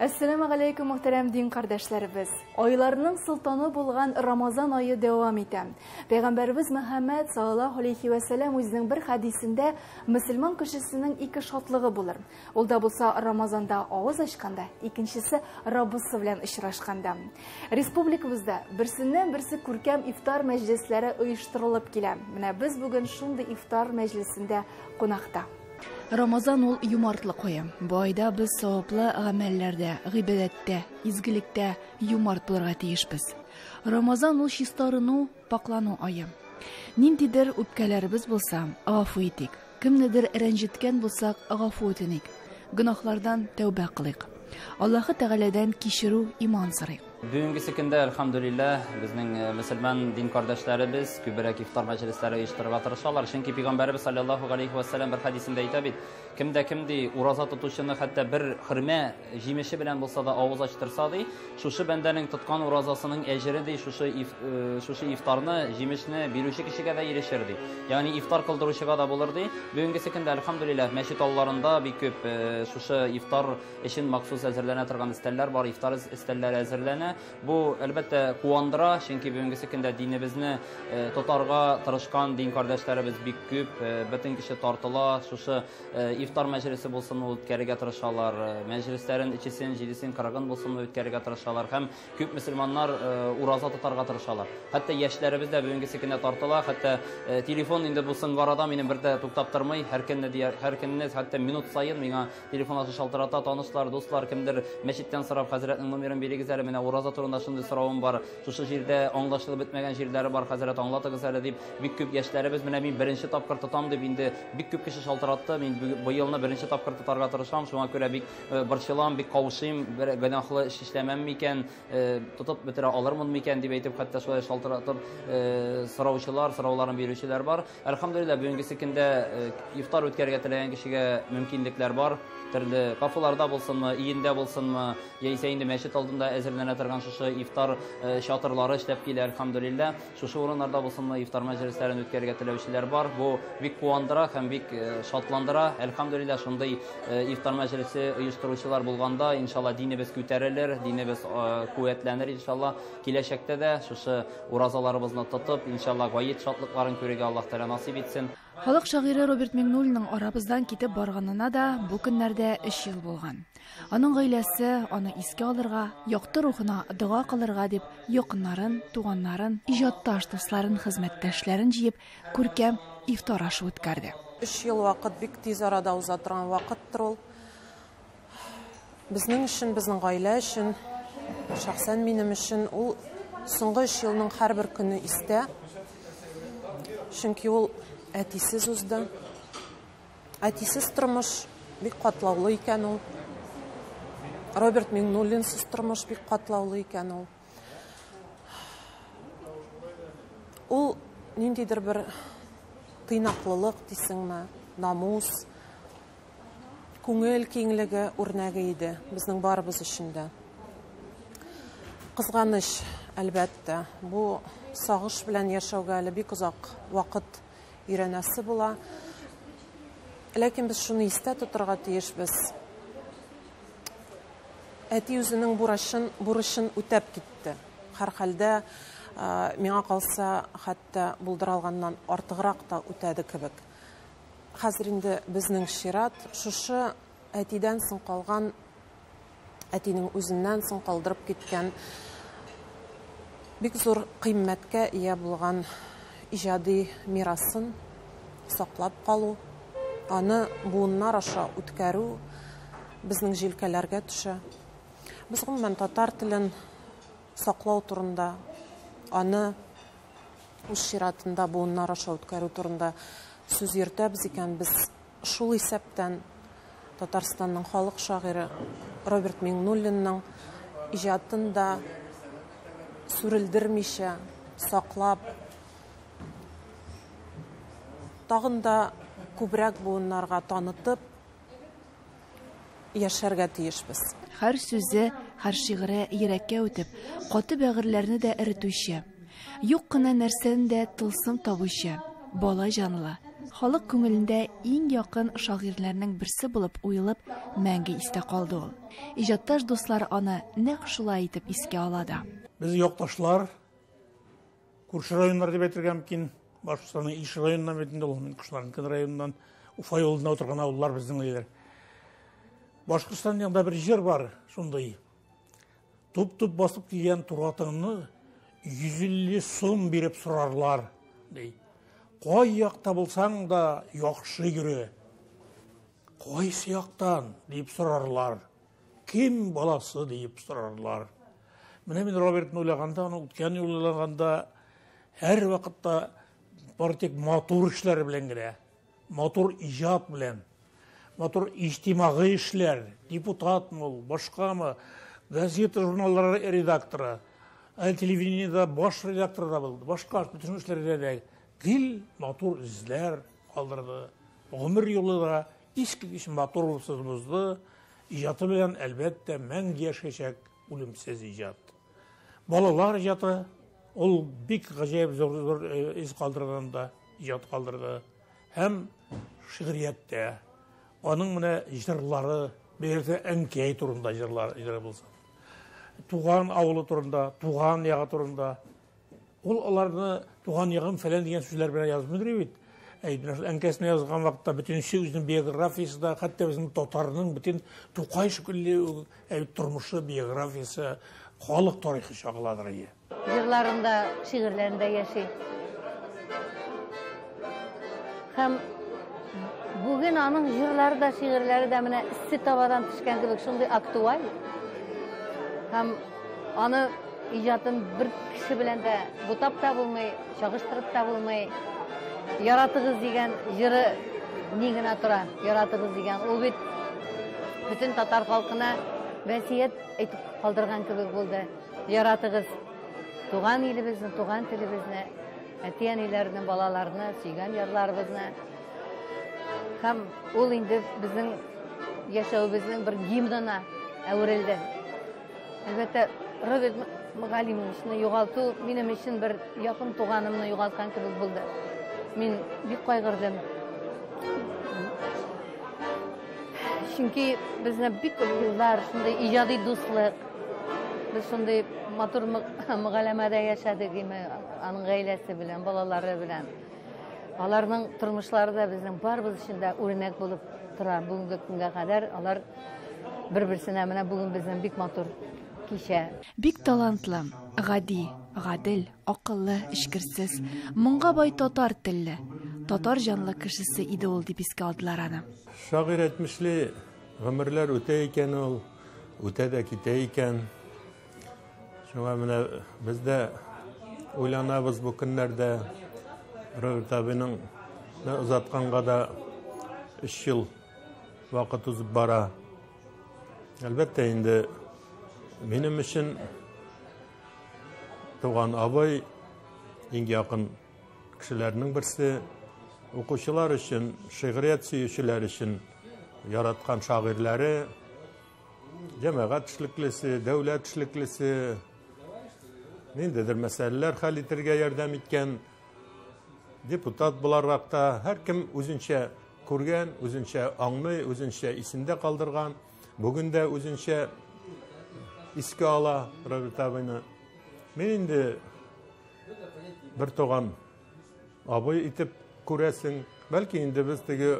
Әссәламү галәйкүм, мөхтәрәм дин кардәшләребез. Айларның солтаны булган Рамазан ае дәвам итә. Пәйгамбәребез Мөхәммәд саллаллаһу алейхи вә сәлләм үзенең бер хәдисендә мөселман кешесенең ике шатлыгы булыр. Ул да булса Рамазанда авыз ачканда, икенчесе Раббысы белән очрашканда. Республикабызда берсеннән-берсе күркәм ифтар мәҗлесләре оештырылып килә. Менә без бүген шундый ифтар мәҗлесендә кунакта. Рамазан ул юмартлык ае. Бу айда без саваплы гамәлләрдә, гыйбадәттә, изгелектә юмарт булырга тиешбез. Рамазан ул чистарыну, пакълану ае. Ниндидер үпкәләребез булса, гафу итик. Кемнедер рәнҗеткән булсак, гафу үтеник. Гөнаһлардан тәүбә кылыйк. Аллаһы Тәгаләдән кичерү, иман сорыйк. Бүгенгесе көндә, әлхәмдүлилләһ, безнең мөселман дин кардәшләребез күбрәк ифтар мәҗлесләре оештырырга тырышалар. Чөнки пәйгамбәребез саллаллаһу галәйһи вә сәлләм бер хәдисендә әйтә бит, кем дә кем ди, ураза тотучыны хәтта бер хөрмә җимеше белән булса да авыз ачтырса ди, шушы бәндәнең тоткан уразасының әҗере ди, шушы шушы ифтарны, җимешне бирүче кешегә дә ирешер ди. Ягъни ифтар кылдыручыга да булыр ди. Бүгенгесе көндә, әлхәмдүлилләһ, мәчет алларында бик күп шушы ифтар өчен махсус әзерләнә торган өстәлләр бар, ифтар өстәлләре әзерләнә. Бу, әлбәттә, куандыра, чөнки бүгенгесе көндә динебезне тотарга тырышкан дин кардәшләребез бик күп, бөтен кеше тартыла, шушы ифтар мәҗлесе булсынмы үткәрергә тырышалар, мәҗлесләрен өчесен, җидесен, кырыгын булсынмы үткәрергә тырышалар һәм күп мөселманнар ураза тотарга тырышалар. Хәтта яшьләребез дә бүгенгесе көндә тартыла, хәтта телефон инде бу соңгы арада минем бер дә туктап тормый, һәр көнне, һәр көнне, хәтта минут саен миңа телефон аша шалтырата танышлар, дуслар, кемдер мәчеттән сорап, хәзрәтнең номерын бирегез әле, менә ураза турында шундый соравым бар, шушы җирдә аңлашылып бетмәгән җирләре бар, хәзрәт, аңлатыгыз әле дип, бик күп яшьләребез, менә мин беренче тапкыр тотам дип инде бик күп кеше шалтыратты, мин быелны беренче тапкыр тотарга тырышам, шуңа күрә бик борчылам, бик каушыйм, бер гөнаһлы эш эшләмәм микән, тотып бетерә алырмын микән дип әйтеп, хәтта шулай шалтыратып сораучылар, сорауларын бирүчеләр бар. Әлхәмдүлилләһ, бүгенгесе көндә ифтар үткәрергә теләгән кешегә мөмкинлекләр бар. Төрле кафеларда булсынмы, өендә булсынмы, яисә инде мәчет алдында әзерләнә торган шушы ифтар чатырлары эшләп килә, әлхәмдүлилләһ. Шушы урыннарда булсынмы, ифтар мәҗлесләрен үткәрергә теләүчеләр бар. Бу бик куандыра һәм бик шатландыра. Әлхәмдүлилләһ, шундый ифтар мәҗлесе оештыручылар булганда, иншалла, динебез күтәрелер, динебез куәтләнер, иншалла. Киләчәктә дә шушы уразаларыбызны тотып, иншалла, гает шатлыкларын күрергә Аллаһ Тәгалә насыйп итсен. Халык шагыйре Роберт Миңнуллинның арабыздан китеп барганына да бу көннәрдә өч ел булган. Аның гаиләсе аны искә алырга, якты рухына дога кылырга дип, якыннарын, туганнарын, иҗатташ дусларын, хезмәттәшләрен җыеп, күркәм ифтар ашы үткәрде. Өч ел вакыт бик тиз арада уза торган вакыттыр ул. Безнең өчен, безнең гаилә өчен, шәхсән минем өчен ул соңгы өч елның һәрбер көне истә. Чөнки ул әтисез узды. Әтисез тормыш бик катлаулы икән ул. Роберт Миңнуллинсыз тормыш бик катлаулы икән ул. Ул ниндидер бер тыйнаклылык дисеңме, намус, күңел киңлеге үрнәге иде безнең барыбыз өчен дә. Кызганыч, әлбәттә, бу сагыш белән яшәүгә әле бик озак вакыт өйрәнәсе була. Ләкин без шуны истә тотарга тиешбез. Әти үзенең бурычын үтәп китте. Һәрхәлдә, миңа калса, хәтта булдыра алганнан артыграк та үтәде кебек. Хәзер инде безнең чират шушы әтидән соң калган, әтинең үзеннән соң калдырып киткән бик зур кыйммәткә ия булган иҗади мирасын саклап калу, аны буыннар аша үткәрү безнең җилкәләргә төшә. Без гомумән татар телен саклау турында, аны үз чиратында буыннар аша үткәрү турында сүз йөртәбез икән, без шул исәптән Татарстанның халык шагыйре Роберт Миңнуллинның иҗатын да сүрелдермичә, саклап, тагын да күбрәк буыннарга танытып яшәргә тиешбез. Һәр сүзе, һәр шигыре йөрәккә үтеп, каты бәгырьләрне дә эретүче, юк кына нәрсәне дә тылсым табучы, бала җанлы, Халык күңелендә иң якын шагыйрьләрнең берсе булып уелып, мәңге истә калды ул. Иҗатташ дуслар аны нәкъ шулай итеп искә ала да. Без якташлар, күрше районнар дип әйтергә мөмкин. Башкортстанның Илеш районыннан бит инде ул, мин Кышларныкын районыннан, Уфа юлында утырган авыллар безнең диләр. Башкортстан янында бер җыр бар, шундый. Туп-туп басып килгән туратыңны 150 сум биреп сорарлар, ди. Кай якта булсаң да яхшы йөре. Кайсы яктан дип сорарлар. Кем баласы дип сорарлар. Менә мин Робертны уйлаганда, аның үткән юлын уйлаганда, һәр вакытта бары тик матур эшләр белән генә, матур иҗат белән, матур иҗтимагый эшләр, депутатмы ул, башкамы, газета журналлары редакторы, әле телевидениедә баш редактор да булды, башка бөтен эшләрдә дә гел матур эзләр калдырды. Гомер юлы да искиткеч матур булып узды. Иҗаты белән, әлбәттә, мәңге яшәячәк үлемсез иҗат. Балалар иҗаты, ул бик гаҗәеп зур зур из калдырды анда, иҗат калдырды. Һәм шигърияттә аның менә җырлары, бигрәк тә әнкәй турында җырлар җыры булсын. Туган авылы турында, туган ягы турында. Ул аларны туган ягым фәлән дигән сүзләр белән язмыйдыр бит. Әй, менә шул әнкәсенә язган вакытта бөтенесе үзенең биографиясе дә, хәтта безнең татарның бөтен Тукай шикелле үк тормышы, биографиясе, халык тарихы чагыладыр ие. Җырларында, шигырьләрендә яши. Һәм бүген аның җырлары да, шигырьләре дә менә эссе табадан төшкән кебек шундый актуаль. Һәм аны иҗатын бер кеше белән дә бутап та булмый, чагыштырып та булмый. Яратыгыз дигән җыры ни генә тора, яратыгыз дигән. Ул бит бөтен татар халкына вәсият әйтеп калдырган кебек булды. Яратыгыз туган илебезне, туган телебезне, әти-әниләрне, балаларны, сөйгән ярларыбызны. Һәм ул инде безнең яшәвебезнең бер гимнына әверелде. Әлбәттә, Роберт Галимовичны югалту минем өчен бер якын туганымны югалткан кебек булды. Мин бик кайгырдым. Чөнки безне бик күп еллар шундый иҗади дуслык, без шундый матур мөгаләмәдә яшәдек, аның гаиләсе белән, балалары белән. Аларның тормышлары да безнең барыбыз өчен дә үрнәк булып тора. Бүгенге көнгә кадәр алар бер-берсенә менә бүген безнең бик матур кичә. Бик талантлы, гади, гадел, акыллы, эчкерсез, моңга бай татар телле, татар җанлы кешесе иде ул дип искә алдылар аны. Шагыйрь әйтмешли, гомерләр үтә икән ул, үтә дә китә икән. Шуңа менә без дә уйланабыз бу көннәрдә. Роберт абыйның озатканга да 3 ел вакыт узып бара. Әлбәттә инде минем өчен туган абый иң якын кешеләрнең берсе, укучылар өчен, шигърият сөючеләр өчен яраткан шагыйрьләре, җәмәгать эшлеклесе, дәүләт эшлеклесе, ниндидер мәсьәләләр хәл итәргә ярдәм иткән депутат буларак та һәркем үзенчә күргән, үзенчә аңлый, үзенчә исендә калдырган, бүген дә үзенчә искә ала Роберт абыйны. Мин инде бер туган абый итеп күрәсең. Бәлки инде без теге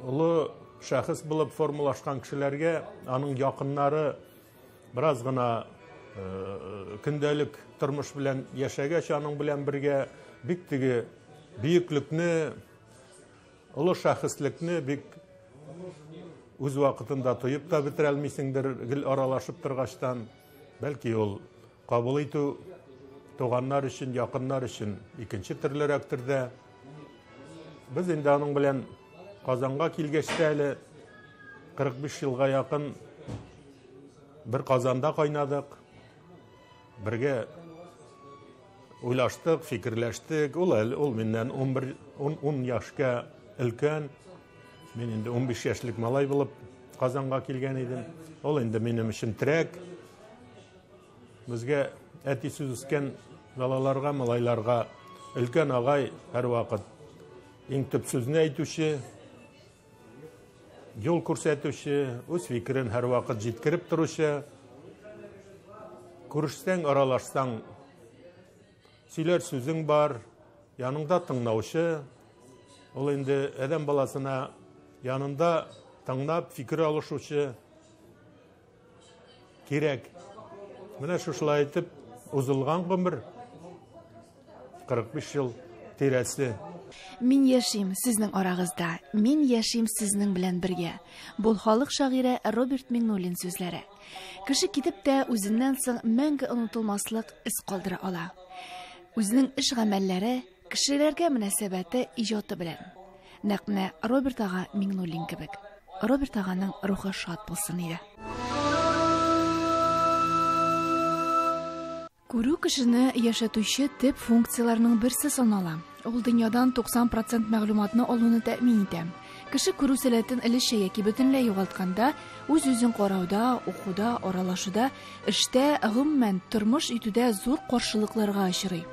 олы шәхес булып формалашкан кешеләргә аның якыннары бераз гына көндәлек тормыш белән яшәгәч, аның белән бергә бик теге бөеклекне, олы шәхеслекне бик үз вакытында тоеп та бетерә алмыйсыңдыр, гел аралашып торгачтан. Бәлки ул кабул итү туганнар өчен, якыннар өчен икенче төрлерәктер дә. Без инде аның белән Казанга килгәч тә әле 45 елга якын бер Казанда кайнадык. Бергә уйлаштык, фикерләштек. Ул әле ул миннән 11 10 яшькә өлкән. Мин инде 15 яшьлек малай булып Казанга килгән идем. Ул инде минем өчен терәк. Безгә әтисез үскән балаларга, малайларга өлкән агай һәрвакыт Иң төп сүзне әйтүче, юл күрсәтүче, үз фикерен һәрвакыт җиткереп торучы, күрешсәң, аралашсаң, сөйләр сүзең бар, яныңда тыңлаучы. Ул инде адәм баласына янында тыңлап фикер алышучы кирәк. Менә шушылай итеп узылган гомер 45 ел тирәсе. Мин яшим сезнең арагызда, мин яшим сезнең белән бергә. Бу халык шагыйре Роберт Миңнуллин сүзләре. Кеше китеп тә үзеннән соң мәңге онытылмаслык эз калдыра ала. Үзенең эш гамәлләре, кешеләргә мөнәсәбәте, иҗаты белән. Нәкъ менә Роберт ага Миңнуллин кебек. Роберт аганың рухы шат булсын иде. Күрү кешене яшәтүче төп функцияләрнең берсе санала. Ул дөньядан 90% мәгълүматны алуны тәэмин итә. Кеше күрү сәләтен өлешчә яки бөтенләй югалтканда, үз-үзен карауда, укуда, аралашуда, эштә, гомумән, тормыш итүдә зур каршылыкларга очрый.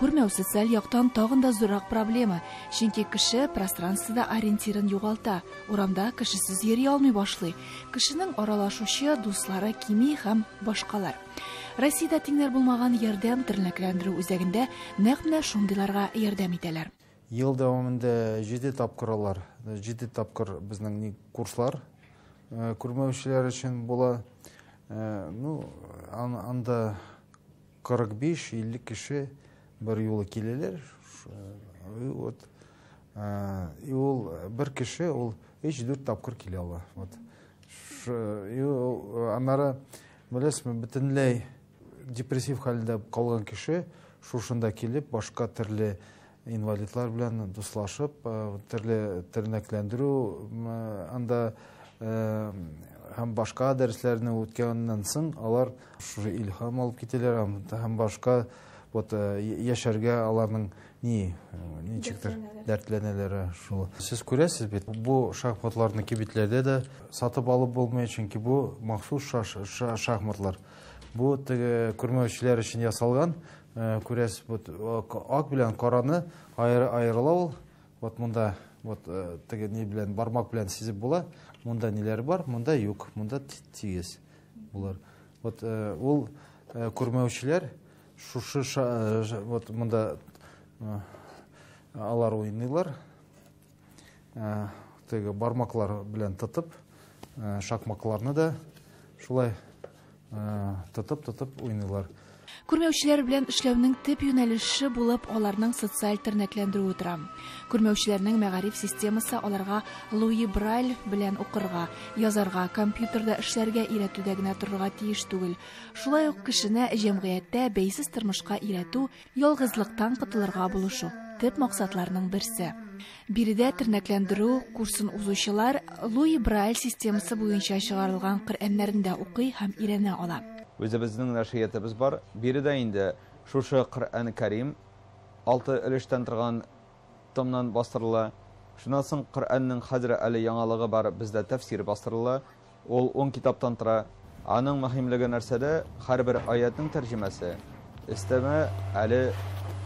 Күрмәү социаль яктан тагын да зуррак проблема, чөнки кеше пространствода ориентирын югалта, урамда кешесез йөри алмый башлый, кешенең аралашучы дуслары кими һәм башкалар. Россиядә тиңнәр булмаган ярдәм тернәкләндерү үзәгендә нәкъ менә шундыйларга ярдәм итәләр. Ел дәвамында 7 тапкыр алар, 7 тапкыр безнең курслар күрмәүчеләр өчен була. Ну, анда 45-50 кеше бер юлы киләләр. Вот. И ул бер кеше ул 3-4 тапкыр килә ала. Вот. И аннары, беләсезме, бөтенләй депрессив хәлдә калган кеше шушында килеп, башка төрле инвалидлар белән дуслашып, төрле тернәкләндерү анда һәм башка дәресләрне үткәннән соң алар шушы илһам алып китәләр һәм башка вот яшәргә аларның ничектер дәртләнәләр шул. Сез күрәсез бит, бу шахматларны кибетләрдә дә сатып алып булмый, чөнки бу махсус шахматлар. Бу теге күрмәүчеләр өчен ясалган. Күрәсез, вот ак белән караны аерыла ул. Вот монда вот теге ни белән бармак белән сизеп була. Монда ниләр бар, монда юк, монда тигез булар. Вот ул күрмәүчеләр шушы вот монда алар уйныйлар. Теге бармаклар белән тотып, шакмакларны да шулай тотып-тотып уйныйлар. Күрмәүчеләр белән эшләүнең төп юнәлеше булып аларның социаль тернәкләндерүе тора. Күрмәүчеләрнең мәгариф системасы аларга Луи Брайль белән укырга, язарга, компьютерда эшләргә өйрәтүдә генә торырга тиеш түгел. Шулай ук кешене җәмгыятьтә бәйсез тормышка өйрәтү, ялгызлыктан котылырга булышу төп максатларның берсе. Биредә тернәкләндерү курсын узучылар Луи Брайль системасы буенча чыгарылган Коръәннәрен дә укый һәм өйрәнә ала. Үзебезнең нәшриятыбыз бар. Биредә инде шушы Коръән Кәрим 6 өлештән торган томнан бастырыла. Шуннан соң Коръәннең хәзер әле яңалыгы бар, бездә тәфсир бастырыла. Ул 10 китаптан тора. Аның мөһимлеге нәрсәдә? Һәрбер аятның тәрҗемәсе. Өстәмә әле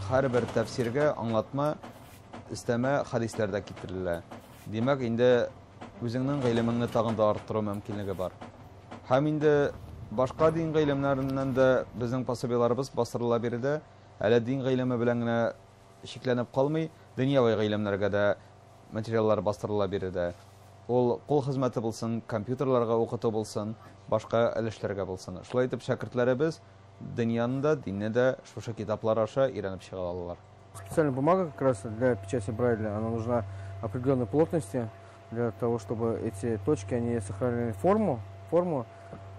һәрбер тәфсиргә аңлатма, өстәмә хәдисләр дә китерелә. Димәк, инде үзеңнең гыйлемеңне тагын да арттыру мөмкинлеге бар. Һәм инде башка дин гыйлемнәреннән дә безнең пособиеларыбыз бастырыла биредә. Әле дин гыйлеме белән генә чикләнеп калмый, дөньяви гыйлемнәргә дә материаллар бастырыла биредә. Ул кул хезмәте булсын, компьютерларга укыту булсын, башка өлешләргә булсын. Шулай итеп шәкертләребез дөньяны да, динне дә шушы китаплар аша өйрәнеп чыга алалар. Специальная бумага как раз для печати Брайля, она нужна определенной плотности для того, чтобы эти точки, они сохраняли форму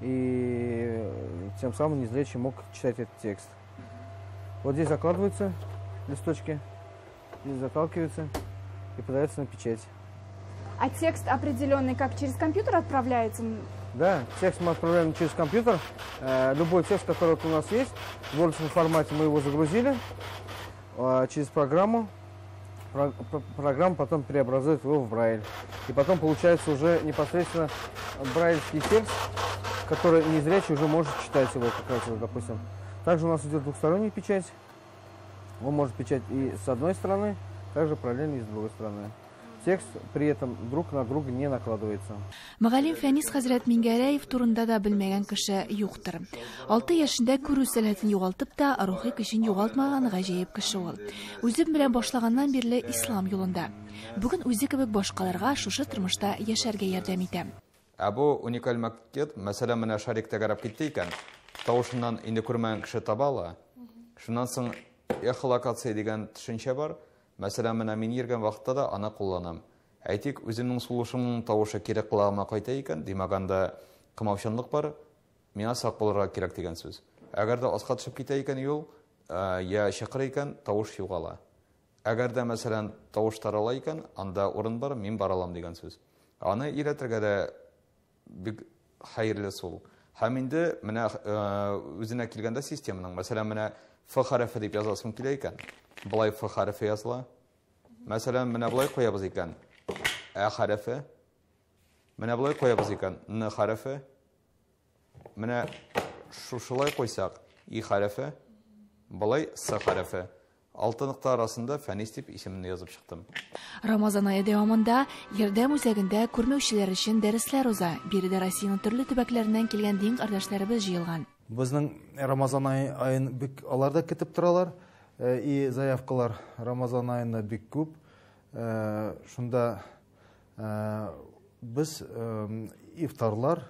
и тем самым незрячий мог читать этот текст. Вот здесь закладываются листочки, здесь заталкиваются и подается на печать. А текст определенный как через компьютер отправляется? Да, текст мы отправляем через компьютер. Любой текст, который вот у нас есть, в Word формате мы его загрузили через программу. Программа потом преобразует его в Брайль. И потом получается уже непосредственно брайлевский текст, который незрячий уже может читать его, как раз, допустим. Также у нас идет двухсторонняя печать. Он может печать и с одной стороны, Также параллельно и с другой стороны. Текст при этом друг на друга не накладывается. Мөгаллим Фәнис хәзрәт Мингәрәев турында да белмәгән кеше юктыр. 6 яшендә күрү сәләтен югалтып та, рухи көчен югалтмаган гаҗәеп кеше ул. Үзе белән башлаганнан бирле ислам юлында. Бүген үзе кебек башкаларга шушы тормышта яшәргә ярдәм итә. Ә бу уникаль макет, мәсәлән, менә шарик тәгәрәп китте икән, тавышыннан инде күрмәгән кеше таба ала. Шуннан соң эхолокация дигән төшенчә бар. Мәсәлән, менә мин йөргән вакытта да аны кулланам. Әйтик, үземнең сулышымның тавышы кире колагыма кайта икән, димәк, анда кымаучанлык бар, миңа сак булырга кирәк дигән сүз. Әгәр дә аска төшеп китә икән юл, я чыкыр икән, тавыш югала. Әгәр дә, мәсәлән, тавыш тарала икән, анда урын бар, мин бара алам дигән сүз. Аны өйрәтергә дә бик хәерле сул. Һәм инде менә үзенә килгәндә системаның, мәсәлән, менә Ф хәрефе дип язасым килә икән, былай Ф хәрефе языла. Мәсәлән, менә былай куябыз икән, Ә хәрефе. Менә былай куябыз икән, Н хәрефе. Менә шушылай куйсак, И хәрефе, былай С хәрефе. 6 нокта арасында Фәнис дип исемемне язып чыктым. Рамазан ае дәвамында Ярдәм үзәгендә күрмәүчеләр өчен дәресләр уза. Биредә Россиянең төрле төбәкләреннән килгән дин кардәшләребез җыелган. Безнең Рамазан аен бик алар да көтеп торалар. И заявкалар Рамазан аенда бик күп. Шунда без ифтарлар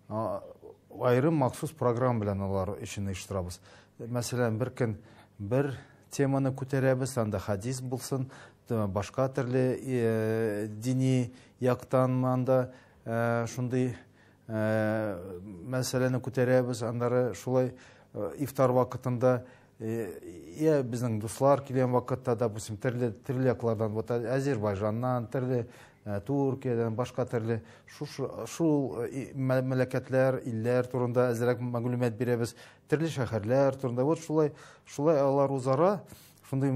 аерым махсус программа белән алар өчен оештырабыз. Мәсәлән, бер көн бер теманы күтәрәбез, анда хадис булсын, башка төрле дини яктан анда шундый мәсьәләне күтәрәбез, аннары шулай ифтар вакытында я безнең дуслар килгән вакытта, допустим, төрле яклардан, вот Азербайҗаннан, төрле Туркиядән, башка төрле шул мәмләкәтләр, илләр турында әзрәк мәгълүмат бирәбез, төрле шәһәрләр турында. Вот шулай алар узара, шундый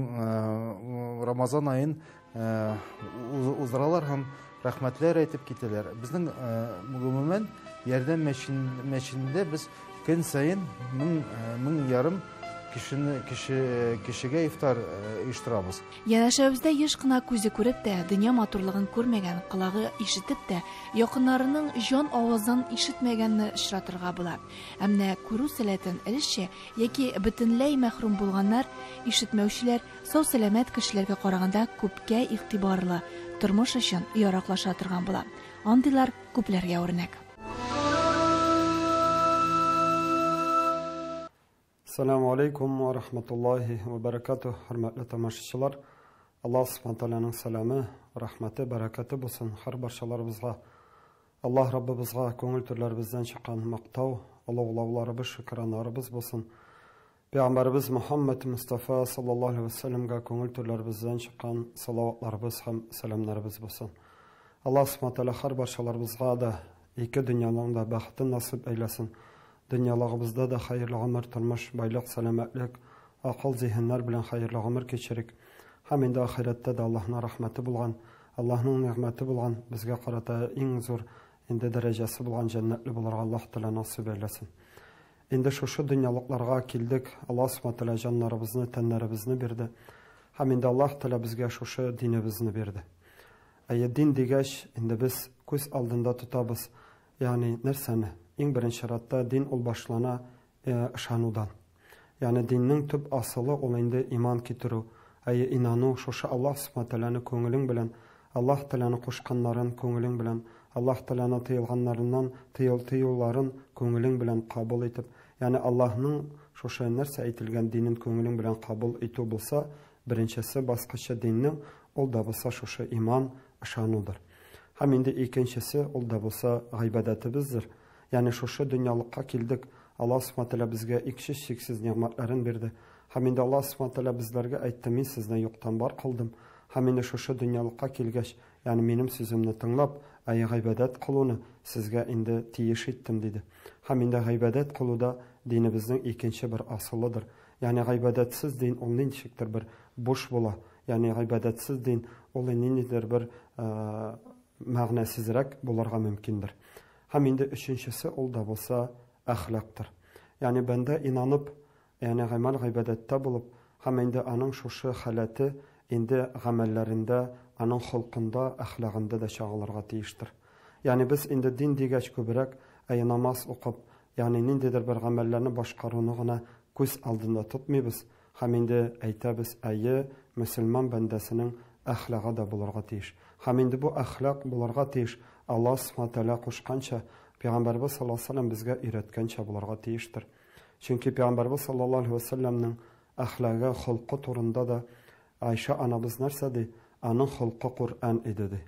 Рамазан аен уздыралар һәм рәхмәтләр әйтеп китәләр. Безнең гомумән Ярдәм мәчетендә без көн саен мең ярым кешегә ифтар оештырабыз. Янәшәбездә еш кына күзе күреп тә, дөнья матурлыгын күрмәгән, колагы ишетеп тә, якыннарының җан авазын ишетмәгәнне очратырга була. Ә менә күрү сәләтен өлешчә яки бөтенләй мәхрүм булганнар, ишетмәүчеләр сау-сәламәт кешеләргә караганда күпкә игътибарлы, тормыш өчен яраклаша торган була. Андыйлар күпләргә үрнәк. Ассаламу алейкум ва рахматуллахи ва баракатух, хөрмәтле тамашачылар. Аллаһ субхана тааляның сәламе, рәхмәте, бәрәкәте булсын һәр барчаларыбызга. Аллаһ Раббыбызга күңел түрләребездән чыккан мактау, олуглауларыбыз, шөкраннарыбыз булсын. Пәйгамбәребез Мухаммад Мустафа саллаллаһу алейхи ва сәлләмгә күңел түрләребездән чыккан салаватларыбыз һәм сәламнәребез булсын. Аллаһ субхана тааля һәр барчаларыбызга да ике дөньяның да бәхетен насыйп әйләсен. Дөньялыгыбызда да хәерле гомер, тормыш, байлык, сәламәтлек, акыл, зиһеннәр белән хәерле гомер кичерик. Һәм инде ахирәттә дә Аллаһның рәхмәте булган, Аллаһның нигъмәте булган, безгә карата иң зур инде дәрәҗәсе булган җәннәтле булырга Аллаһ Тәгалә насыйп әйләсен. Инде шушы дөньялыкларга килдек, Аллаһ Субхана Тәгалә җаннарыбызны, тәннәребезне бирде. Һәм инде Аллаһ Тәгалә безгә шушы динебезне бирде. Әйе, дин дигәч, инде без күз алдында тотабыз, ягъни нәрсәне? Иң беренче чиратта дин ул башлана ышанудан. Ягъни диннең төп асылы ул инде иман китерү, әйе, инану, шушы Аллаһ Субхана Тәгаләне күңелең белән, Аллаһ Тәгаләне кушканнарын күңелең белән, Аллаһ Тәгаләне тыелганнарыннан тыюларын күңелең белән кабул итеп, ягъни Аллаһның шушы нәрсә әйтелгән динен күңелең белән кабул итү булса, беренчесе баскычы диннең ул да булса шушы иман, ышанудыр. Һәм инде икенчесе ул да булса гыйбадәтебездер. Ягъни шушы дөньялыкка килдек, Аллаһ Субхана Тәгалә безгә иксез-чиксез нигъмәтләрен бирде. Һәм инде Аллаһ Субхана Тәгалә безләргә әйтте, мин сезне юктан бар кылдым. Һәм инде шушы дөньялыкка килгәч, ягъни минем сүземне тыңлап, әй гыйбадәт кылуны сезгә инде тиеш иттем, диде. Һәм инде гыйбадәт кылу да динебезнең икенче бер асылыдыр. Ягъни гыйбадәтсез дин ул ничектер бер буш була. Ягъни гыйбадәтсез дин ул ниндидер бер мәгънәсезрәк булырга мөмкиндер. Һәм инде өченчесе ул да булса әхлактыр. Ягъни бәндә инанып, ягъни гамәл гыйбадәттә булып, һәм инде аның шушы халәте инде гамәлләрендә, аның холкында, әхлагында да чагылырга тиештер. Ягъни без инде дин дигәч күбрәк әй намаз укып, ягъни ниндидер бер гамәлләрне башкаруны гына күз алдында тотмыйбыз һәм инде әйтәбез, әйе, мөселман бәндәсенең әхлагы да булырга тиеш. Һәм инде бу әхлак булырга тиеш Аллаһ Субхана Тәгалә кушканча, Пәйгамбәрбез саллаллаһу алейһи ва сәлләм безгә өйрәткәнчә булырга тиештер. Чөнки Пәйгамбәрбез саллаллаһу алейһи ва сәлләмнең әхлагы, холкы турында да Айша анабыз нәрсә ди? Аның холкы Коръән иде ди.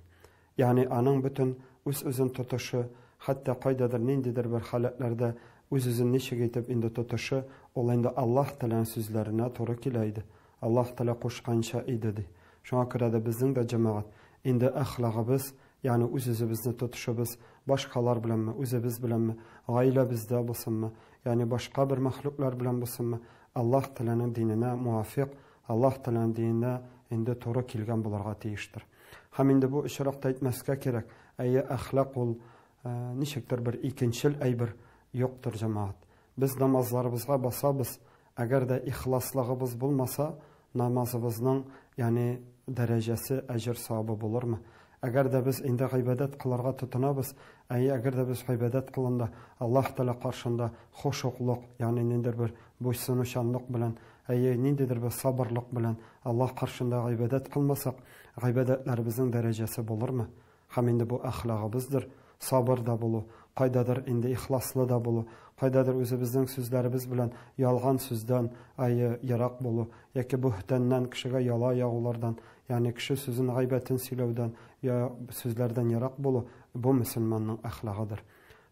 Ягъни аның бөтен үз-үзен тотышы, хәтта кайдадыр ниндидер бер халәтләрдә үз-үзен ничек итеп инде тотышы, ул инде Аллаһ Тәгаләнең сүзләренә туры килә иде. Аллаһ Тәгалә кушканча иде ди. Шуңа күрә дә безнең дә җәмәгать, инде әхлагыбыз, ягъни үз-үзебезне тотышыбыз, башкалар беләнме, үзебез беләнме, гаиләбездә булсынмы, ягъни башка бер мәхлуклар белән булсынмы, Аллаһ Тәгаләнең диненә муафикъ, Аллаһ Тәгаләнең диненә инде туры килгән булырга тиештер. Һәм инде бу очракта әйтмәскә кирәк, әйе, әхлак ул ничектер бер икенчел әйбер юктыр, җәмәгать. Без намазларыбызга басабыз, әгәр дә ихласлыгыбыз булмаса, намазыбызның, ягъни дәрәҗәсе, әҗер-савабы булырмы? Әгәр дә без инде гыйбадәт кылырга тотынабыз, әйе, әгәр дә без гыйбадәт кылында Аллаһ Тәгалә каршында хошуклык, ягъни ниндидер бер буйсынучанлык белән, әйе, ниндидер бер сабырлык белән Аллаһ каршында гыйбадәт кылмасак, гыйбадәтләребезнең дәрәҗәсе булырмы? Һәм инде бу әхлагыбыздыр, сабыр да булу, кайдадыр инде ихласлы да булу, кайдадыр үзебезнең сүзләребез белән ялган сүздән, әйе, ерак булу, яки бөһтәннән, кешегә яла ягулардан, ягъни кеше сүзен, гайбәтен сөйләүдән, я сүзләрдән ерак булу, бу мөселманның әхлагыдыр.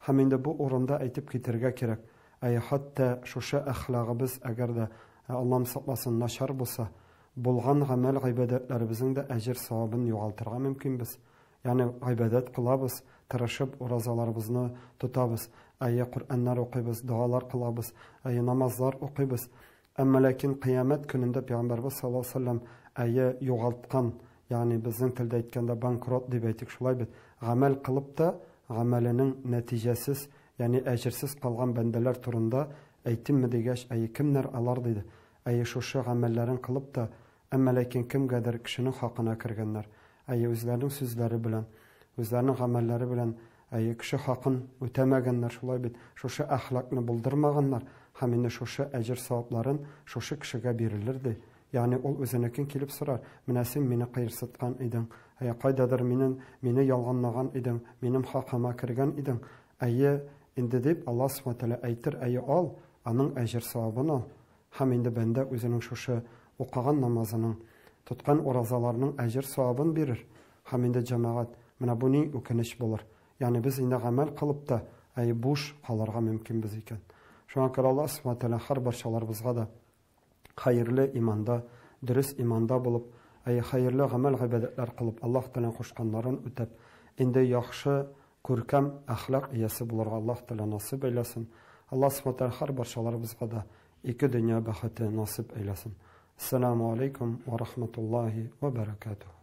Һәм инде бу урында әйтеп китәргә кирәк, әйе, хәтта шушы әхлагыбыз әгәр дә, Аллам сакласын, начар булса, булган гамәл-гыйбадәтләребезнең дә әҗер-савабын югалтырга мөмкинбез. Ягъни гыйбадәт кылабыз, тырышып уразаларыбызны тотабыз, әйе, Коръәннәр укыйбыз, догалар кылабыз, әйе, намазлар укыйбыз. Әмма ләкин кыямәт көнендә Пәйгамбәрбез саллаллаһу алейһи ва сәлләм әйе югалткан, ягъни безнең телдә әйткәндә банкрот дип әйтик, шулай бит, гамәл кылып та гамәленең нәтиҗәсез, ягъни әҗерсез калган бәндәләр турында әйтимме дигәч, әйе, кемнәр алар диде. Әйе, шушы гамәлләрен кылып та, әмма ләкин кемгәдер кешенең хакына кергәннәр. Әйе, үзләренең сүзләре белән, үзләренең гамәлләре белән, әйе, кеше хакын үтәмәгәннәр, шулай бит, шушы әхлакны булдырмаганнар һәм инде шушы әҗер-савапларын шушы кешегә бирелер, ди. Ягъни ул үзенекен килеп сорар, менә син мине кыерсыткан идең, әйе, кайдадыр минен, мине ялганлаган идең, минем хакыма кергән идең, әйе, инде дип, Аллаһ Субхана Тәгалә әйтер, әйе, ал, аның әҗер-савабын ал. Һәм инде бәндә үзенең шушы укыган намазының, тоткан уразаларының әҗер-савабын бирер. Һәм инде, җәмәгать, менә бу ни үкенеч булыр. Ягъни без инде гамәл кылып та, әй, буш калырга мөмкинбез икән. Шуңа күрә Аллаһ Субхана Тәгалә һәрбарчаларыбызга да хәерле иманда, дөрес иманда булып, әй, хәерле гамәл-гыйбадәтләр кылып, Аллаһ Тәгаләнең кушканнарын үтәп, инде яхшы, күркәм әхлак иясе булырга Аллаһ Тәгалә насыйп әйләсен. Аллаһ Субхана Тәгалә һәрбарчаларыбызга да ике дөнья бәхете насыйп әйләсен. Ассаламу алейкум ва рахматуллахи ва баракатуху.